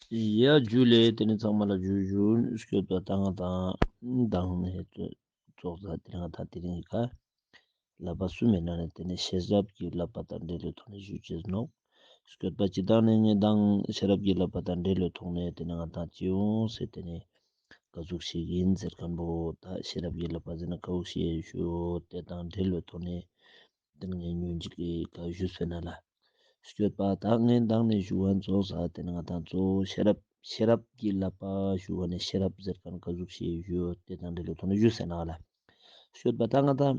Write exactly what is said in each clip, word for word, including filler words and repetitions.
ཡ་ཇུ་ལེ། ཏེ་ནེ་ཚང་མ་ལ་ཇུ་ཇུ། སྐྱོད་པ་ད་ང་དང་མདང་ནེ་ཙོགས་ས་ཏེ་ནེ་ང་དང་དེ་རིང་གི་ཀ་བསླབ་པ་གསུམ་མི་ནང་ནེ་ཏེ་ནེ་ཤེས་རབ་ཀྱི་བསླབ་པ་དང་འབྲེལ་བའི་ཐོག་ནེ་ཞུ་ཅེས་ནོག། སྐྱོད་པ་ཅི་དང་ནེ་ངས་མདང་ཤེས་རབ་ཀྱི་བསླབ་པ་དང་འབྲེལ་བའི་ཐོག་ནེ་ཏེ་ནེ་ང་དང་ཅི་ཡོང་ཟེར་ཏེ་ནེ་ཀ་ཟུག་ཞིག་ཡིན་ཟེར་མཁན་པོ། ད་ཤེས་རབ་ཀྱི་བསླབ་པ་ཟེར་ན་ཀ་ཟུག་ཞིག་ཞུ་ཏེ་དང་འབྲེལ་བའི་ཐོག་ནེ་ཏེ་ནེ་ངས་ཉུང་ཅིག་གི་ཀ་ཞུས་ཟེར་ན་ལ། སྐྱོད་པ་ད་ངས་མདང་ནེ་ཞུ་བ་ཙོགས་ས་ཏེ་ནེ་ང་དང་གཙོ་བོ་ཤེས་རབ་ཤེས་རབ་ཀྱི་བསླབ་པ་ཞུ་བ་ནེ་ཤེས་རབ་ཟེར་མཁན་ཀ་ཟུག་ཞིག་ཞུ་ཏེ་དང་འབྲེལ་བའི་ཐོག་ནེ་ཞུས་ཟེར་ན་ལ། སྐྱོད་པ་ད་ང་དང་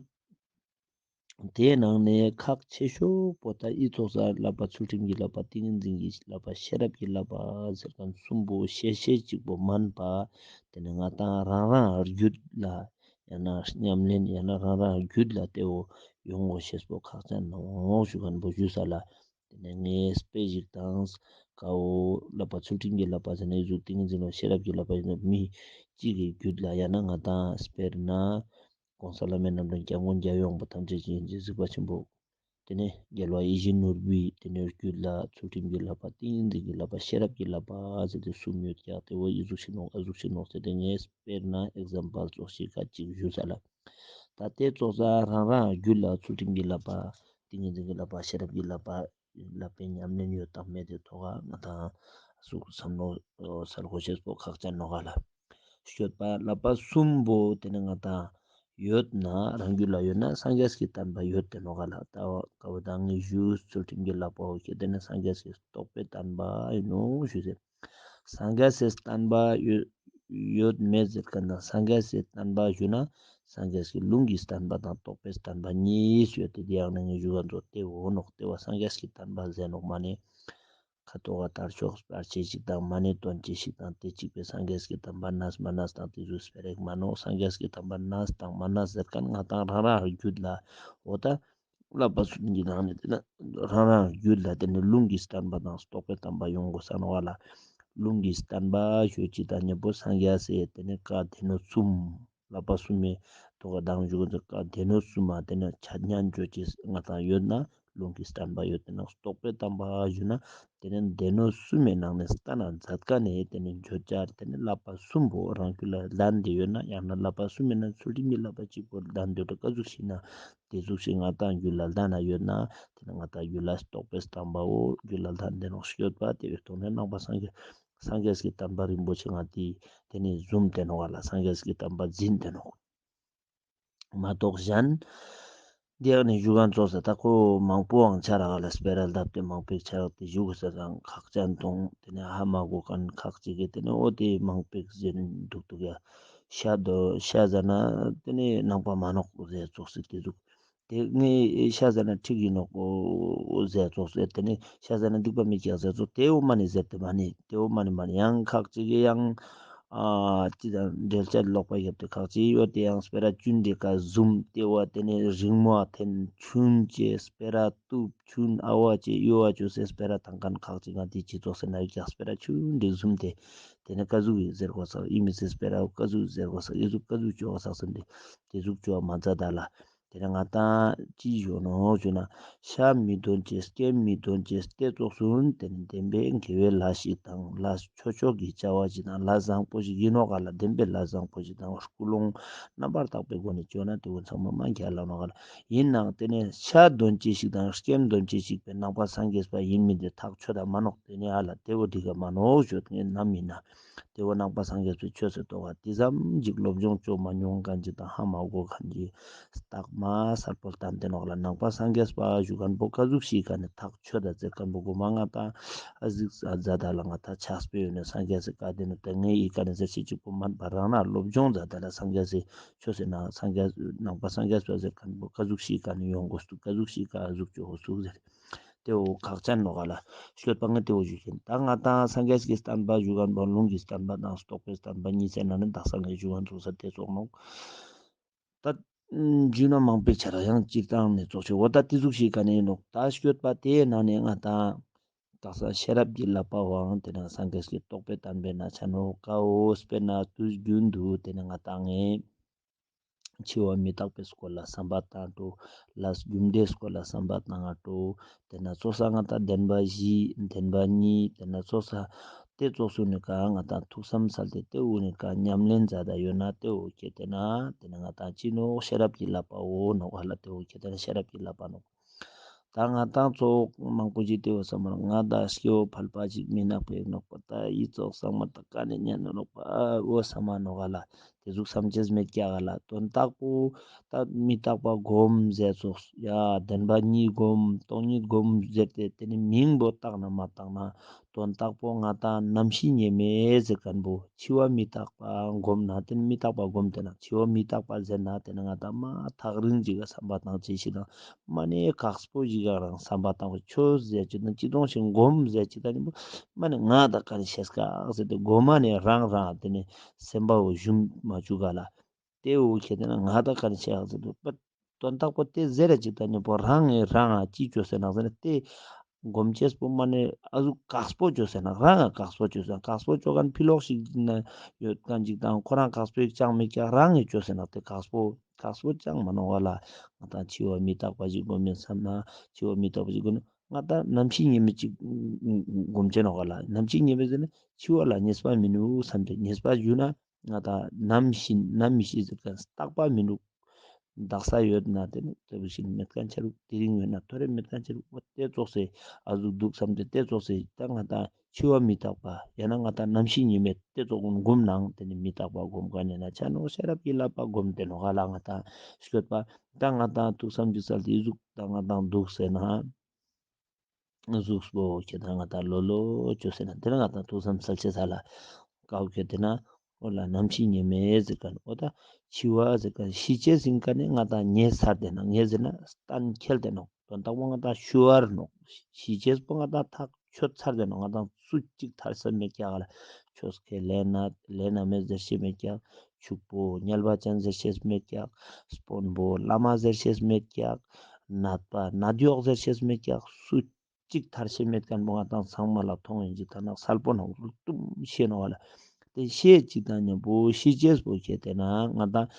དེའི་ནང་ནེ་ཁག་ཆེ་ཤོས་པོ་ད་འི་ཙོགས་ས་བསླབ་པ་ཚུལ་ཁྲིམས་ཀྱི་བསླབ་པ་ཏིང་ངེ་འཛིན་གྱི་བསླབ་པ་ཤེས་རབ་ཀྱི་བསླབ་པ་ཟེར་མཁན་གསུམ་པོ་ཤེས་ཤེས་གཅིག་པོ་མན་པ། ཏེ་ནེ་ང་དང་རང་རང་རྒྱུད་ལ་ཡང་ན་ཉམས་ལེན་ཡང་ན་རང་རང་རྒྱུད་ལ་ཏེ་བོ་ཡོང་དགོས་ཤེས་པོ་ཁག་ཅན་ནོག་ཞུ་མཁན་པོ་ཞུས་ས་ལ། ཏེ་ནེ་ངས་དཔེ་ཞིག་དང་ཀ་བོ་བསླབ་པ་ཚུལ་ཁྲིམས་ཀྱི་བསླབ་པ་ཟེར་ན་འི་ཟུག་ཏིང་ངེ་འཛིན་ལ་ཤེས་རབ་ཀྱི་བསླབ་པ་ཡིན་ན་མི་གཅིག་གི་རྒྱུད་ལ་ཡང་ན་ང་དང་དཔེར་ན་གོང་ས་བླ་མའི་རྣམ་འདྲེན་སྐྱབས་མགོན་རྒྱལ་བའི་དབང་པོ་ཐམས་ཅད་མཁྱེན་ཅིང་གཟིགས་པ་ཆེན་པོ། ཏེ་ནེ་རྒྱལ་བ་ཡིད་བཞིན་ནོར་བུའི་ཏེ་ནེ་རྒྱུད་ལ་ཚུལ་ཁྲིམས་ཀྱི་བསླབ་པ་ཏིང་ངེ་འཛིན་གྱི་བསླབ་པ་ཤེས་རབ་ཀྱི་བསླབ་པ་ཟེར་ཏེ་གསུམ་ཡོད་ཀྱག། ཏེ་བོ་འི་ཟུག་ཞིག་ནོག་ཨ་ཟུག་ཞིག་ནོག་ཟེར་ཏེ་ངས་དཔེར་ན་ཨེག་ཛམ་པལ་ཙོགས་ཤིག་ཀ་ཅིག་ཞུས་ས་ལ། ད་ཏེ་ཙོགས་ས་རང་རང་རྒྱུད་ལ་ཚུལ་ཁྲིམས་ཀྱི་བསླབ་པ་ཏིང་ངེ་འཛིན་གྱི་བསླབ་པ་ཤེས་རབ་ཀྱི་བསླབ་པ་བསླབ་པའི་ཉམས་ལེན་ཡོད་དང་མེད་དེ་ཐོག་ང་དང་ཟུག་བསམ་བློ་ཨོ་སལ་དགོས་ཤེས་པོ་ཁག་ཅན་ནོག་ག་ལ། སྐྱོད་པ་བསླབ་པ་གསུམ་པོ་ཏེ་ནེ་ང་དང་ཡོད་ན་རང་རྒྱུད་ལ་ཡོད་ན་སངས་རྒྱས་ཀྱི་བསྟན་པ་ཡོད་དེ་ནོག་ག་ལ། ད་ཀ་བོ་ད་ངས་ཞུས་ཚུལ་ཁྲིམས་ཀྱི་བསླབ་པ་བོ་ཁྱེད་ཏེ་ནེ་སངས་རྒྱས་ཀྱི་རྟོགས་པའི་བསྟན་པ་ཡིན་ནོག་ཞུས་ཟེར། སངས་རྒྱས་སི་བསྟན་པ་ཡོད་ཡོད་མེད་ཟེར་མཁན་དང་སངས་རྒྱས་སི་བསྟན་པ་ཞུ་ན་སངས་རྒྱས་ཀྱི་ལུང་གི་བསྟན་པ་དང་རྟོགས་པའི་བསྟན་པ་གཉིས་ཡོད་དེ། དེ་ཡང་ནི་ངས་ཞུ་བ་ཙོགས་ཏེ་བོ་ནོག། ཏེ་བོ་སངས་རྒྱས་ཀྱི་བསྟན་པ་ཟེར་ནོག་མ་ནེ་ཁ་ཐོག་ག་དར་ལྕོག་སྤར་ཅེས་ཤིག་དང་མ་ཎི་འདོན་ཅེས་ཤིག་དང་ཏེ་གཅིག་པའི་སངས་རྒྱས་ཀྱི་བསྟན་པ་གནས་མ་གནས་དང་ཏེ་ཟུག་སྤེ་ར་ཞིག་མན་ནོག། སངས་རྒྱས་ཀྱི་བསྟན་པ་གནས་དང་མ་གནས་ཟེར་མཁན་ང་དང་རང་རང་རྒྱུད་ལ་འོ་ད་བསླབ་པ་གསུམ་གྱི་ནང་ནེ་ཏེ་ནེ་རང་རང་རྒྱུད་ལ་ཏེ་ནེ་ལུང་གི་བསྟན་པ་དང་རྟོགས་པའི་བསྟན་པ་ཡོང་དགོས་ས་ནོག་ག་ལ། ལུང་གི་བསྟན་པ་ཞུ་ཅེས་དང་ཉམ་པོ་སངས་རྒྱས་སི་ཏེ་ནེ་བཀའ་སྡེ་སྣོད་གསུམ་བསླབ་པ་གསུམ་མི་ཐོག་ག་དང་ཞུ་གི་འདུག། བཀའ་སྡེ་སྣོད་གསུམ་མ་ཏེ་ནེ་ཆ་མཉམ་ཅོ་ཅེས་ང་དང་ཡོད་ན་ལུང་གི་བསྟན་པ་ཡོད་དེ་ནོག། རྟོགས་པའི་བསྟན་པ་ཞུ་ན་ཏེ་ནེ་སྡེ་སྣོད་གསུམ་མི་ནང་ནེ་ལྟ་ན་མཛད་མཁན་ནི་ཏེ་ནེ་བརྗོད་བྱ་ཏེ་ནེ་བསླབ་པ་གསུམ་པོ་རང་རྒྱུད་ལ་ལྡན་ཏེ་ཡོད་ན་ཡང་ན་བསླབ་པ་གསུམ་མི་ནང་ཚུལ་ཁྲིམས་ཀྱི་བསླབ་པ་གཅིག་པོ་ལྡན་ཏེ་ཡོད་ན་ཀ་ཟུག་ཞིག་ན་ཏེ་ཟུག་ཞིག་ང་དང་རྒྱུད་ལ་ལྡན་ན་ཡོད་ན་ཏེ་ནེ་ང་དང་རྒྱུད་ལ་རྟོགས་པའི་བསྟན་པ་བོ་རྒྱུད་ལ་ལྡན་ཏེ་ནོག། སྐྱོད་པ་ཏེ་བོའི་ཐོག་ནེ་ནང་པ་སངས་རྒྱས་སངས་རྒྱས་ཀྱི་བསྟན་པ་རིན་པོ་ཆེ་ང་དང་ཏེ་ནེ་བཟུང་སྟེ་ནོག་ག་ལ། སངས་རྒྱས་ཀྱི་བསྟན་པ་འཛིན་ཏེ་ནོག་མ་གཏོགས་གཞན། འདི་ཡང་ནི་ཞུ་མཁན་ཙོགས་ས་ད་ཁོ་མང་པོའང་ཆ་རག་ལ་སྤེ་ར་ལྡབ་སྟེ་མང་པོའི་ཆ་རག་སྟེ་ཞུ་དགོས་ས་དང་ཁག་ཅན་དང་ཏེ་ནེ་ཧ་མ་གོ་མཁན་ཁག་ཅིག་གི་ཏེ་ནེ་འོ་ཏེ་མང་པོའི་ཟེར་འདུག་འདུག་ཡ། ཤ་དོ་ཤ་ཟ་ན་ཏེ་ནེ་ནང་པ་མན་ནོག་ཟེར་ཙོགས་སི་ཏེ་ཟུག། ཏེ་ངས་ཤ་ཟ་ན་འགྲིག་ཡིན་ནོག་འོ་ཟེར་ཙོགས་ཟེར་ཏེ་ནེ་ཤ་ཟ་ན་སྡིག་པ་མི་སྐྱེ་ཟེར་ཙོགས་ཏེ་འོ་མ་ནེ་ཟེར་ཏེ་མ་ནེ་ཏེ་འོ་མ་ནེ་མ་ནེ་ཡང་ཁག་ཅིག་གི་ཡང་ཨ་ཅི་དང་འགྲེལ་བཤད་ལོག་པ་བརྒྱབ་སྟེ་ཁག་ཅིག་ཡོད་དེ་ཡང་སྤེ་ར་ཆུན་འདི་ཀ་བཟུང་སྟེ་བ་ཏེ་ནེ་རིང་མོ་ཐེན་ཆུན་ཅེས་སྤེ་ར་གཏུབ་ཆུན་ཨ་བ་ཅེས་ཡོ་བ་ཅོས་སེ་སྤེ་ར་ཐང་མཁན་ཁག་ཅིག་ང་དེ་ཅི་ཙོགས་སེ་ན་ཡོད་ཀྱག། སྤེ་ར་ཆུན་འདི་བཟུང་སྟེ་ཏེ་ནེ་ཀ་ཟུག་གི་ཟེར་དགོས་ས་ཡིན་མི་ཚེ་སྤེ་ར་ཀ་ཟུག་ཟེར་དགོས་ས་ཡི་ཟུག་ཀ་ཟུག་ཅོ་བ་ས་སེམས་ཏེ་ཏེ་ཟུག་ཅོ་བ་མ་མཛད་ད་ལ། ཏེ་ནེ་ང་དང་ཅི་ཞུ་ནོག་ཞུ་ན་ཤ་མི་འདོན་ཅེས་སྐྱེམས་མི་འདོན་ཅེས་ཏེ་ཙོགས་སུ་ཏེ་ནེ་བདེན་པའི་དགེ་བའི་ལས་ཤིག་དང་ལས་ཆོས་ཕྱོགས་ཀྱི་བྱ་བ་ཞིག་དང་ལས་བཟང་པོ་ཞིག་ཡིན་ནོག་ག་ལ། བདེན་པའི་ལས་བཟང་པོ་ཞིག་དང་སྐུལ་སློང་རྣམ་པར་དག་པའི་སྒོ་ནས་ཅོ་ན་ཏེ་བོ་ཚང་མ་མ་རྒྱལ་ལ་ནོག་ག་ལ། ཡིན་ནའང་ཏེ་ནེ་ཤ་འདོན་ཅེས་ཤིག་དང་སྐྱེམས་འདོན་ཅེས་ཤིག་པའི་ནང་པ་སངས་རྒྱས་པ་ཡིན་མིན་ཏེ་ཐག་ཆོད་ད་མ་ནོག། ཏེ་ནེ་ཨ་ལ་ཏེ་བོ་འགྲིག་ག་མ་ནོག་ཞུ་ནམ་ཡིན་ན། ཏེ་བོ་ནང་པ་སངས་རྒྱས་པའི་ཆོས་སུ་གཏོགས་པ་ཏེ་ཙམ་ཅིག་སློབ་སྦྱོང་ཅོ་མ་མྱོང་མཁན་ཅིག་དང་ཧ་མ་གོ་མཁན་ཅིག་རྟགས་མ་གསལ་པོ་བསྟན་ཏེ་ནོག་ལ། ནང་པ་སངས་རྒྱས་པ་ཞུ་མཁན་པོ་ཀ་ཟུག་ཞིག་ག་ནེ་ཐག་ཆོད་ད་ཟེར་མཁན་པོ་གོ་མ་ང་དང་ཨ་ཟིག་ཟ་ད་ལ་ང་དང་ཆགས་པའི་ཡོད་ནེ་སངས་རྒྱས་སི་བཀའ་དེ་ནི་ཏེ་ངའི་ཡི་ག་ནེ་ཟེར་ཤེས་ཅིག་པོ་མན་པ་རང་ན་སློབ་སྦྱོང་ཟ་ད་ལ་སངས་རྒྱས་སི་ཆོས་སི་ནང་སངས་རྒྱས་ནང་པ་སངས་རྒྱས་པ་ཟེར་མཁན་པོ་ཀ་ཟུག་ཞིག་ག་ནེ་ཡོང་དགོས་སུ་ཀ་ཟུག་ཞིག་ག་ཟུག་ཅོ་དགོས་སུ་ཟེར། ཏེ་བོ་ཁག་ཅན་ནོག་ག་ལ། སྐྱོད་པ་ངས་ཏེ་བོ་ཞུ་ཞིན། ད་ང་དང་སངས་རྒྱས་ཀྱི་བསྟན་པ་ཞུ་མཁན་པོ་ལུང་གི་བསྟན་པ་དང་རྟོགས་པའི་བསྟན་པ་གཉིས་ཀའི་ནང་ནེ་དག་ས་ངས་ཞུ་མཁན་ཙོགས་ས་ཏེ་ཙོགས་ནོག། ད་ཞུ་ན་མང་པོའི་ཆ་ར་ཡང་སྤྱིར་བཏང་ནེ་ཙོགས་ཤིག་འོ་ད་ཏེ་ཟུག་ཞིག་ག་ནེ་ཡིན་ནོག། ད་སྐྱོད་པ་ཏེའི་ནང་ནེ་ང་དང་དག་ས་ཤེས་རབ་ཀྱི་བསླབ་པ་བོའང་ཏེ་ནེ་སངས་རྒྱས་ཀྱི་རྟོགས་པའི་བསྟན་པའི་ནང་ཆ་ནོག་ག་འོ། དཔེར་ན་དུས་རྒྱུན་དུ་ཏེ་ནེ་ང་དང་ངས་འཆི་བ་མི་རྟག་པའི་སྐོར་ལ་བསམ་པ་བཏང་འགྲོ། ལས་རྒྱུ་འབྲས་སྐོར་ལ་བསམ་པ་བཏང་ང་འགྲོ། ཏེ་ནེ་ཙོགས་ས་ང་དང་བདེན་པ་བཞི་བདེན་པ་གཉིས་ཏེ་ནེ་ཙོགས་ས་ ཏེ་ཙོགས་སུ་ནི་ཀ་ང་དང་ཐུགས་བསམ་སལ་ཏེ་ཏེ་བོ་ནི་ཀ་ཉམས་ལེན་མཛད་ད་ཡོད་ན་ཏེ་བོ་ཁྱེར་ཏེ་ན་ཏེ་ནི་ང་དང་ཅི་ནོག་ཤེས་རབ་ཀྱི་བསླབ་པ་བོ་ནོག་ཧ་ལ། ཏེ་བོ་ཁྱེར་ཏེ་ན་ཤེས་རབ་ཀྱི་བསླབ་པ་ནོག། ད་ང་དང་ཙོགས་མང་པོ་ཞིག་ཏེ་བོ་བསམ་མ་ནོག། ང་དང་སྐྱེ་བོ་ཕལ་པ་ཞིག་མི་ནག་པའི་ནོག་པ། ད་འི་ཙོགས་ཚང་མ་ད་ཀ་ནེ་ཉན་ནོག་པ་བོ་བསམ་མ་ནོག་ཧ་ལ། ཏེ་ཟུག་བསམ་ཅེས་མེད་ཀྱག་ལ། དོན་དག་པོ་ད་མི་རྟག་པ་སྒོམ་ཟེར་ཙོགས་ཡ་བདེན་པ་གཉིས་སྒོམ་སྟོང་ཉིད་སྒོམ་ཟེར་ཏེ་ཏེ་ནི་མིང་པོ་བཏགས་ན་མ་བཏགས་ན་དོན་དག་པོ་ང་དང་རྣམ་ཤེས་ཉེས་མེད་ཟེར་ཁན་པོ་འཆི་བ་མི་རྟག་པ་སྒོམ་ན་ཏེ་ནི་མི་རྟག་པ་སྒོམ་ཏེ་ན་འཆི་བ་མི་རྟག་པ་ཟེར་ན་ཏེ་ནི་ང་དང་མ་ཐག་རིང་ཞིག་ག་བསམ་པ་བཏང་ཅེས་ཤིག་དང་མ་ནེ་དཀགས་པོ་ཞིག་ག་རང་བསམ་པ་བཏང་བ་ཆོས་ཟེར་ཅིག་དང་ཅི་དོང་ཞིག་སྒོམ་ཟེར་ཅིག་དང་ཉམ་པོ་མ་ནེ་ང་དང་ཀ་ནེ་ཤེས་ཀ་ཟེར་ཏེ་སྒོམ་མ་ནེ་རང་རང་ཏེ་ནི་སེམས་པ་བོ་ཞུམ་མ་བཅུག་ག་ལ། ཏེ་བོ་ཁྱེར་ཏེ་ན་ང་དང་ཀ་ནེ་ཤེས་ཀ་ཟེར་ཏེ་པ་དོན་དག་པོ་ཏེ་ཟེར་ར་ཅིག་དང་ཉམ་པོ་རང་ངི་རང་ང་ཅི་ཅོས་ཟེར་ན་ཟེར་ན་ཏེ་སྒོམ་ཅེས་པོ་མ་ནེ་ཨ་ཟུག་དཀགས་པོ་ཅོས་ཟེར་ན་རང་ང་དཀགས་པོ་ཅོས་ཟེར་ན་དཀགས་པོ་ཅོ་ཁན་ཕི་ལོགས་ཤིག་ན་ཡོད་ཁན་ཅིག་དང་ཁོ་རང་དཀགས་པོ་ཅང་མེད་ཀྱག་རང་ངི་ཅོས་ཟེར་ན་ཏེ་དཀགས་པོ་དཀགས་པོ་ཅང་མ་ནོག་ཧ་ལ། ང་དང་འཆི་བ་མི་རྟག་པ་ཞིག་སྒོམ་མེད་བསམ་ན་འཆི་བ་མི་རྟག་པ་ཞིག་སྒོམ་ན་ང་དང་རྣམ་ཤེས་ཉེས་མེད་ཅིག་སྒོམ་ཅེས་ནོག་ཧ་ལ། རྣམ་ཤེས་ཉེས་མེད་ཟེར་ན་འཆི་བ་ལ་ངེས་པ་མི་ནུག་བསམ་སྟེ་ངེས་པ་ཞུ་ན་ང་དང་རྣམ་ཤེས་རྣམ་མི་ཤེས་ཟེར་ཁན་རྟག་པ་མི་ནུག། དག་ས་ཡོད་ན་ཏེ་ནི་ཏེ་བོ་ཞིག་མེད་ཁན་ཆ་རུག། དེ་རིང་ཡོད་ན་ཐོ་རེ་མེད་ཁན་ཆ་རུག། འོ་ཏེ་ཙོགས་སེ་ཨ་ཟུག་དུག་བསམ་སྟེ་ཏེ་ཙོགས་སེ་ད་ང་དང་འཆི་བ་མི་རྟག་པ་ཡང་ན་ང་དང་རྣམ་ཤེས་ཉེས་མེད་ཏེ་ཙོགས་སྒོམ་ནང་ཏེ་ནི་མི་རྟག་པ་སྒོམ་ཁན་ནི་ན་ཆ་ནོག། ཤེས་རབ་ཀྱི་བསླབ་པ་སྒོམ་སྟེ་ནོག་ཧ་ལ། ང་དང་སྐྱོད་པ་ད་ང་དང་ཐུགས་བསམ་ཅིག་སལ་ཏེ་ཨི་ཟུག་ད་ང་དང་དུག་སེ་ན་གཟུགས་པོ་ཁྱེར་ཏེ་ན་ང་དང་ལོ་ལོ་ཅོས་ཟེར་ན་ཏེ་ནི་ང་དང་ཐུགས་བསམ་སལ་ཅེས་ས་ལ་ཀའོ་ཁྱེར་ཏེ་ན་འོ་ལ་རྣམ་ཤེས་ཉེས་མེད་ཟེར་ཁན་འོ་ད་འཆི་བ་ཟེར་ཁན་ཤི་ཅེས་ཟེར་ཁན་ནི་ང་དང་ངེས་ཚར་ཏེ་ནོག། ངེས་ཟེར་ན་གཏན་འཁེལ་ཏེ་ནོག། དོན་དག་པོ་ང་དང་ཤི་བ་ར་ནོག། ཤི་ཅེས་པོ་ང་དང་ཐག་ཆོད་ཚར་ཏེ་ནོག། ང་དང་སུ་ཅིག་ཐར་ས་མེད་ཀྱག་ལ། ཆོས་ཁས་ལེན་ན་ལེན་ན་མེད་ཟེར་ཤེས་མེད་ཀྱག། ཕྱུག་པོ་ཉལ་བ་ཅན་ཟེར་ཤེས་མེད་ཀྱག། དཔོན་པོ་བླ་མ་ཟེར་ཤེས་མེད་ཀྱག། ནད་པ་ནད་གཡོག་ཟེར་ཤེས་མེད་ཀྱག། སུ་ཅིག་ཐར་ཤེས་མེད་ཁན་པོ་ང་དང་ཚང་མ་ལ་མཐོང་ཡིན་ཅིག་ད་ནག་སལ་པོ་ནོག་ལུག་ཏུམ་ཤེས་ནོག་ལ། ཏེ་ཤེས་ཅིག་དང་ཉམ་པོ་ཤི་ཅེས་པོ་ཁྱེར་ཏེ་ན་ང་དང་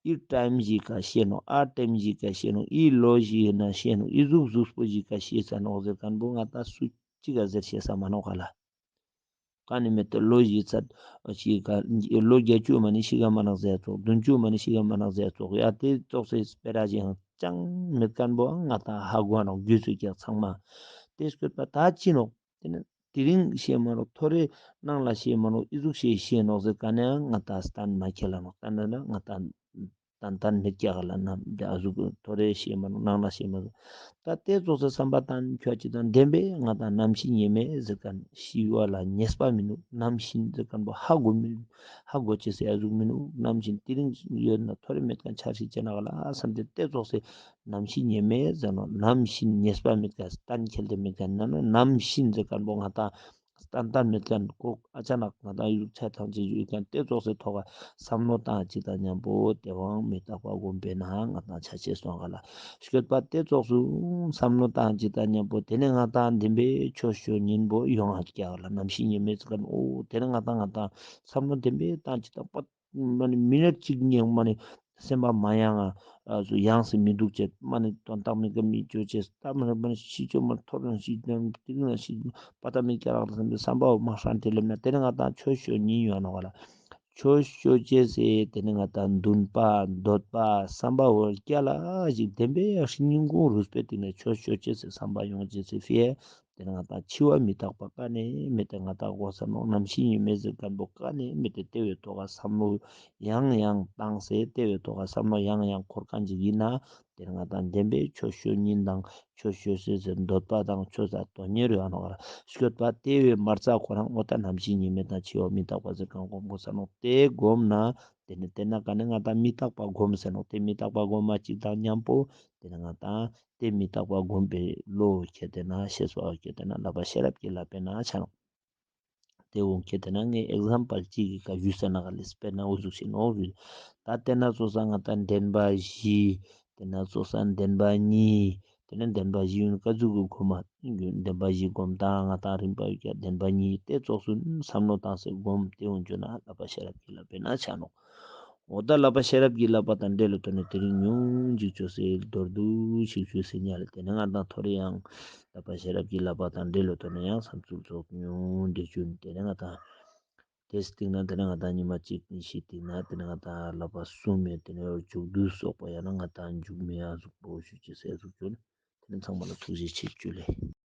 ཨི་ཊེམ་ཞིག་ག་ཤེས་ནོག། ཨ་ཊེམ་ཞིག་ག་ཤེས་ནོག། ཨི་ལོ་ཞིག་ན་ཤེས་ནོག། ཨི་ཟུག་གཟུགས་པོ་ཞིག་ག་ཤེས་ས་ནོག་ཟེར་ཁན་པོ་ང་དང་སུ་ཅིག་ག་ཟེར་ཤེས་ས་མ་ནོག་ཧ་ལ། ཀ་ནེ་མེད་ཏེ་ལོ་ཞིག་ཚར་ཞིག་ག་ལོ་བརྒྱད་ཅུ་མ་ནེ་ཤི་ག་མ་ནག་ཟེར་ཙོགས། བདུན་ཅུ་མ་ནེ་ཤི་ག་མ་ནག་ཟེར་ཙོགས། ཡ་ཏེ་ཙོགས་སེ་སྤེ་ར་ཞིག་ཡང་ཅང་མེད་ཁན་པོ་ང་དང་ཧ་གོ་ནོག་རྒྱུས་སུ་ཀྱག་ཚང་མ། ཏེ་སྐྱོད་པ་ད་ཅི་ནོག། ཏེ་ནི་དེ་རིང་ཤེས་མ་ནོག། ཐོ་རེ་ནང་ལ་ཤེས་མ་ནོག། ཨི་ཟུག་ཤེས་ཤེས་ནོག་ཟེར་ཁན་ནི་ང་དང་གཏན་མ་འཁེལ་ལ་ནོག། གཏན་ན་ང་དང་ཏན་ཏན་མེད་ཀྱག་ལ་ན་ཏེ་ཨ་ཟུག་ཐོ་རེ་ཤེས་མ་ནོག། ནང་ན་ཤེས་མ་ནོག། ད་ཏེ་ཙོགས་སེ་བསམ་པ་བཏང་ཁྱོད་ཅིག་དང་བདེན་པས་ང་དང་རྣམ་ཤེས་ཉེས་མེད་ཟེར་ཁན་ཤི་བ་ལ་ངེས་པ་མི་ནུག། རྣམ་ཤེས་ཟེར་ཁན་པོ་ཧ་གོ་མི་ནུག། ཧ་གོ་ཅེས་སི་ཨ་ཟུག་མི་ནུག། རྣམ་ཤེས་དེ་རིང་ཡོད་ན་ཐོ་རེ་མེད་ཁན་ཆ་ཤིག་ཅེ་ན་ག་ལ་བསམ་སྟེ་ཏེ་ཙོགས་སེ་རྣམ་ཤེས་ཉེས་མེད་ཟེར་ནོག། རྣམ་ཤེས་ངེས་པ་མེད་ཁན་གཏན་འཁེལ་ཏེ་མེད་ཁན་ན་ནོག། རྣམ་ཤེས་ཟེར་ཁན་པོ་ང་དང་ཏན་ཏན་མེད་ཁན་ཁོ་ཨ་ཅ་ནག་ང་དང་ཡུག་ཆ་ཐང་ཅིག་ཡོད་ཁན་ཏེ་ཙོགས་སེ་ཐོག་ག་བསམ་བློ་བཏང་ཅིག་དང་ཉམ་པོ་ཏེ་བོའང་མི་རྟག་པ་སྒོམ་པས་ན་ང་དང་ཆ་ཅེས་སོང་ག་ལ། སྐྱོད་པ་ཏེ་ཙོགས་སུ་བསམ་བློ་བཏང་ཅིག་དང་ཉམ་པོ་ཏེ་ནེ་ང་དང་བདེན་པའི་ཆོས་ཤོ་ཉིན་པོ་ཡོང་ང་ཀྱག་ལ། རྣམ་ཤེས་ཉེས་མེད་ཟེར་ཁན་འོ་ཏེ་ནེ་ང་དང་ང་དང་བསམ་བློ་བདེན་པའི་བཏང་ཅིག་དང་པ་མ་ནེ་མི་ནཊ་གཅིག་ཉན་མ་ནེ་སེམས་པ་མ་ཡེངས་ང་ཡང་སེ་མི་དུག་ཅེས་མ་ནེ་དོན་དག་མེད་ཀ་མི་ཅོ་ཅེས་ད་མ་ནེ་མ་ནེ་ཤི་ཅོ་མ་ཐོར་ན་ཤི་ཅོ་དེ་རིང་ན་ཤི་པ་ད་མི་ཀྱ་རག་ལ་བསམ་པའི་བསམ་པ་བོ་མ་ཧྲན་ཏེ་ལེབ་ན་ཏེ་ནེ་ང་དང་ཆོས་ཤོ་ཉིན་ཡོང་ནོག་ལ། ཆོས་ཤོ་ཅེས་སེ་ཏེ་ནེ་ང་དང་འདུན་པ་འདོད་པ་བསམ་པ་བོ་ཀྱ་ལ་ཞིག་བདེན་པའི་ཡང་སྙིང་ཁུང་རུས་པའི་གཏིང་ནེ་ཆོས་ཤོ་ཅེས་སེ་བསམ་པ་ཡོང་ཅེས་སེ་ཕི་ཡ། ཏེ་ནེ་ང་དང་འཆི་བ་མི་རྟག་པ་ཀ་ནེ་མེད་དེ་ང་དང་གོ་ས་ནོག། རྣམ་ཤེས་ཉེས་མེད་ཟེར་ཁན་པོ་ཀ་ནེ་མེད་དེ་ཏེ་བོའི་ཐོག་ག་བསམ་བློ་ཡང་ཡང་བཏང་སེ་ཏེ་བོའི་ཐོག་ག་བསམ་བློ་ཡང་ཡང་འཁོར་ཁན་ཅིག་ཡིན་ན་ཏེ་ནེ་ང་དང་བདེན་པའི་ཆོས་ཤོ་ཉིན་དང་ཆོས་ཤོ་ཅེས་སེ་འདོད་པ་དང་ཆོས་ལ་དོན་གཉེར་ཡོང་ནོག་ལ། སྐྱོད་པ་ཏེ་བོའི་མ་རྩ་ཁོ་རང་འོ་ད་རྣམ་ཤེས་ཉེས་མེད་དང་འཆི་བ་མི་རྟག་པ་ཟེར་ཁན་སྒོམ་གོ་ས་ནོག། ཏེ་སྒོམ་ན་ཏེ་ནེ་ཏེ་ན་ཀ་ནེ་ང་དང་མི་རྟག་པ་སྒོམ་ཟེར་ནོག། ཏེ་མི་རྟག་པ་སྒོམ་མ་ཅིག་དང་ཉམ་པོ་ཏེ་ནེ་ང་དང་ཏེ་མི་རྟག་པ་སྒོམ་པའི་བློ་ཁྱེར་ཏེ་ན་ཤེས་པ་ཁྱེར་ཏེ་ན་ལ་པ་ཤེས་རབ་ཀྱི་ལ་པའི་ན་ཆ་ནོག། ཏེ་འོང་ཁྱེར་ཏེ་ན་ངས་ཨིག་ཛམ་པལ་ཅིག་གི་ཀ་ཞུས་ས་ན་ག་ལེ་སྤེར་ན་འུ་ཟུག་ཤིག་ནོག་ཞུ། ད་ཏེ་ན་ཙོགས་ས་ང་དང་དྲན་པ་བཞི། ཏེ་ན་ཙོགས་ས་དྲན་པ་གཉིས། ཏེ་ནེ་དྲན་པ་བཞི་ཡོད་ན་ཀ་ཟུག་གི་གོ་མ་དྲན་པ་བཞི་སྒོམ་དང་ང་དང་རིམ་པ་ཡོད་ཀྱག་དྲན་པ་གཉིས་ཏེ་ཙོགས་སུ་བསམ་བློ་བཏང་སེ་སྒོམ་ཏེ་འོང་ཅོ་ན་ལ་པ་ཤེས་རབ་ཀྱི་ལ་པའི་ན་ཆ་ནོག། འོ་ད་བསླབ་པ་ཤེས་རབ་ཀྱི་བསླབ་པ་དང་འབྲེལ་ལོ་ཏོ་ནེ་དེ་རིང་ཉུང་ཅིག་ཅོས་སེ་མདོར་བསྡུས་ཤིག་ཅོས་སེ་ཉལ་ལེ། ཏེ་ནེ་ང་དང་ཐོ་རེ་ཡང་བསླབ་པ་ཤེས་རབ་ཀྱི་བསླབ་པ་དང་འབྲེལ་ལོ་ཏོ་ནེ་ཡང་བསམ་ཚུལ་ཙོགས་ཉུང་འདྲེ་ཅུན། ཏེ་ནེ་ང་དང་ཏེའི་སྟིང་ནེ་ཏེ་ནེ་ང་དང་ཉི་མ་གཅིག་གཉིས་ཤིག་སྟིང་ནེ་ཏེ་ནེ་ང་དང་བསླབ་པ་གསུམ་མེད་ཏེ་ནེ་མཇུག་བསྡུ་སོགས་པ་ཡང་ན་ང་དང་མཇུག་མེད་ཨ་ཟུག་པོ་ཞུ་ཅེས་སེ་ཟུག་ཅུ་ལེ། ཏེ་ནེ་ཚང་མ་ལ་ཐུགས་རྗེ་ཆེ་ཅུ་ལེ།